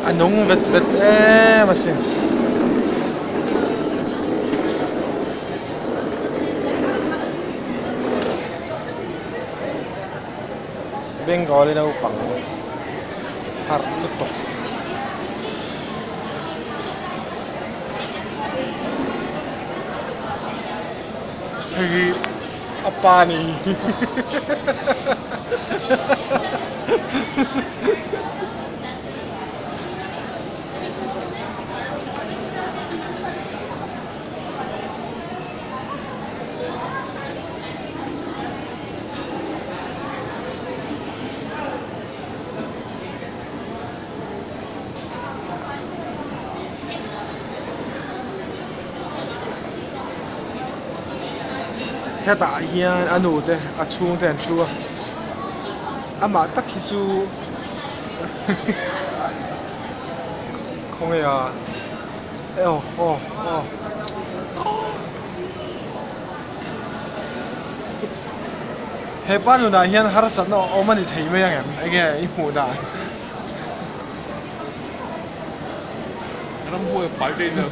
A nung vet vet em asin. Bengali naupang harh lutuk. Hei hi a pa ni. Hetah hian a nu te a chhung te an thu a amah tak hi chu khawnge a aw aw aw. He pa nunah hian harsatna a awm a ni thei mai ang em? Enge i hmuh dan? Ramhuai a pai daih lo.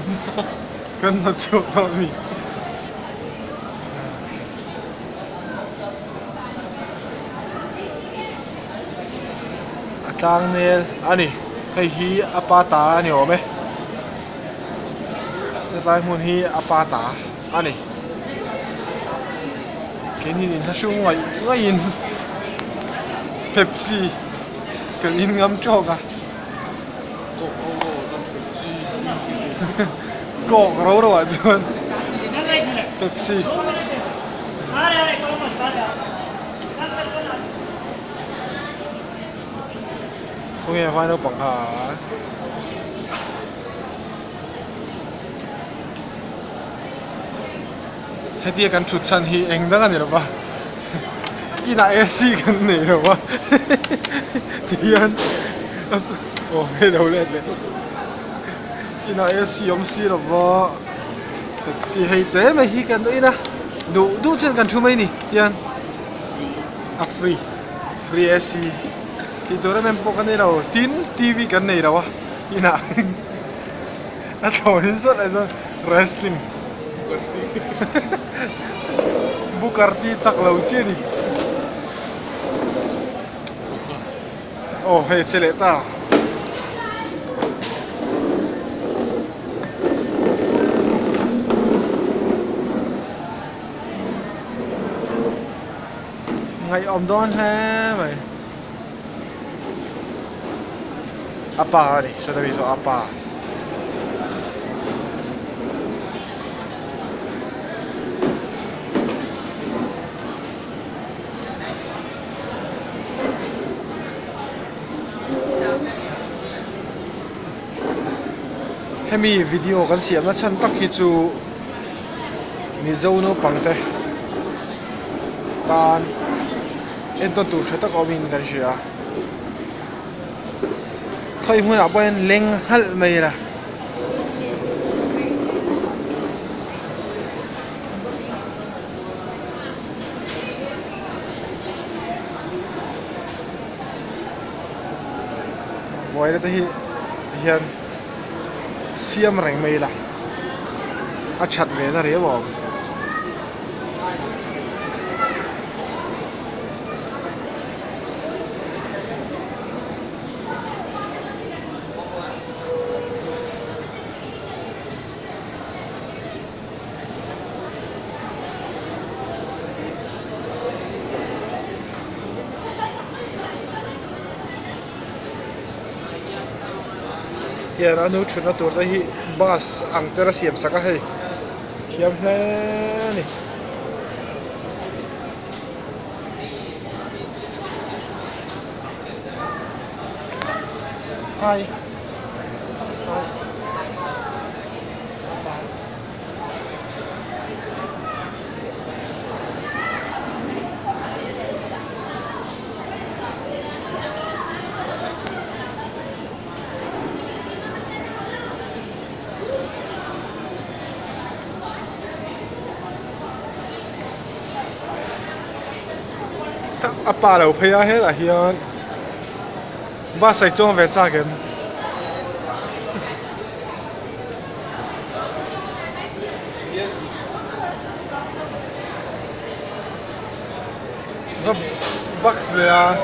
Kan hna chhuak tawh a mi. A tlang nel a ni. Hei hi a pa ta a ni awm e. Hetlai hmun hi a pa ta a ni. Keini in hla hrung ngaih ngaihin Pepsi kan in ngam tawk a. Kawk ro ro ah chuan Pepsi tui ti ni. Kawk ro ro ah chuan Pepsi. Khawnge vai naupang kha. Hetia kan thut chhan hi eng dang a ni lo va inah AC kan nei lo va tihian aw hei lo let leh inah AC awm si lo va taxi hei te mai hi kan in a duh duh chuan kan thu mai a ni tihian a free free AC tih tur em em pawh kan nei lo tin T V kan nei lo a inah a thlawhin sawt ah chuan wrestling Booker T chak lo chi a ni aw hei che leh ta ngaihawm dawn hle mai. A pa a ni saw mi saw a pa. Hemi video kan siam na chhan tak hi chu Mizo naupang te tan entawn tur tha tak awmin kan hria a. Khawi hmunah pawh hian leng nghalh mai ila. Buaina te hi hian siam reng mai ila a that ve na riau a awm. Tiang a nu thutna tur te hi bus ang te la siam sak a hei thiam hle a ni. Hi hi A pa lo phei a helaiah hian bus a chuang ve chak em? Bucks ve a.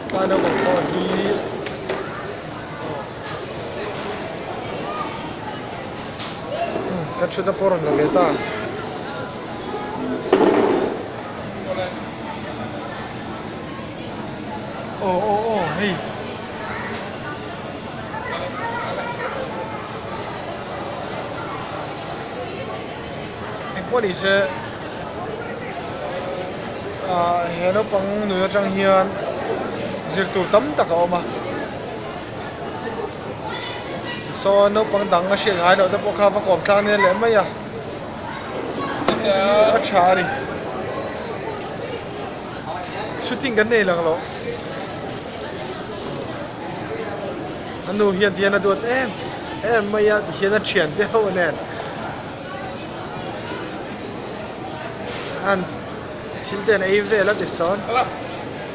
Tlai naupang pawh hi kan thutna pawh a rawn la ve ta. Aw aw aw hei. Engpawh ni se ah he naupang nun atang hian zir tur tam tak a awm a saw naupang dang a hriat ngai loh te pawh kha va kawm tlang nen leh mai a a tha a ni shooting kan nei lang loh a nu hian tihian a duat em em mai a tihian a thian te ho nen an thil te an ei vel a ti sawn.